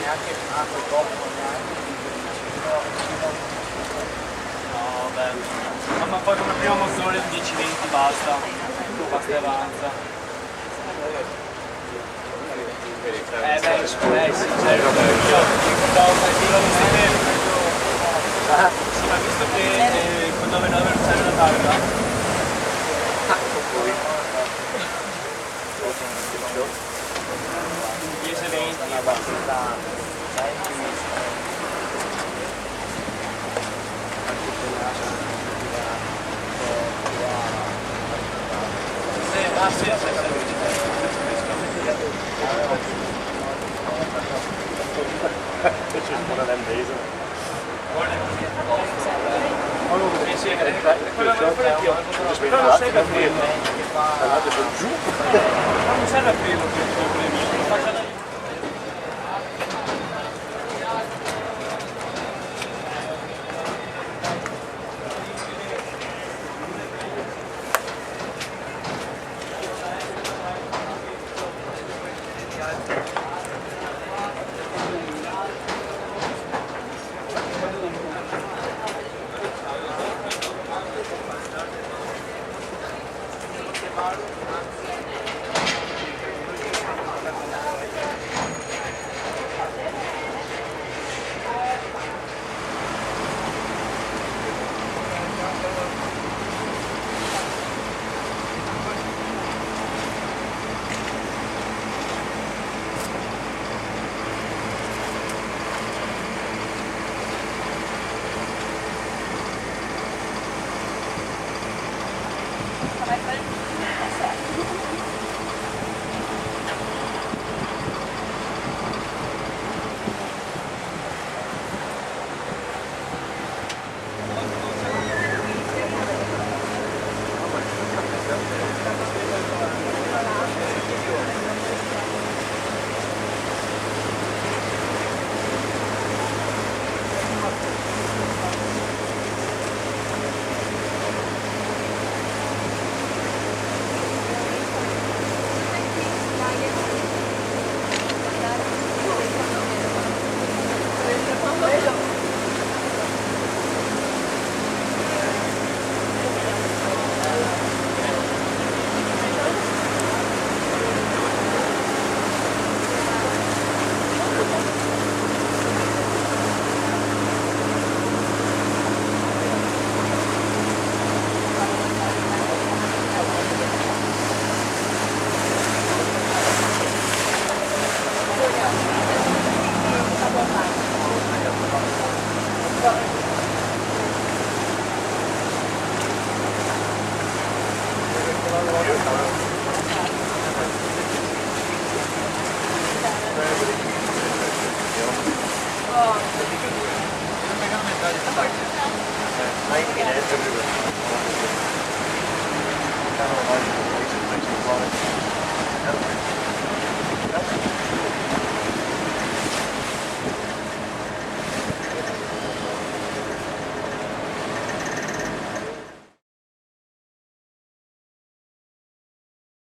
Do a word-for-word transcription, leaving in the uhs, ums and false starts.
No, vabbè. Ma, ma poi come primo motore il dieci venti basta. Basta e avanza. Eh, beh, beh, sì, certo. Io, no, sai, io l'ho visto che, sì, ma visto che, eh, quando vedo la versione della targa, dieci venti, basta.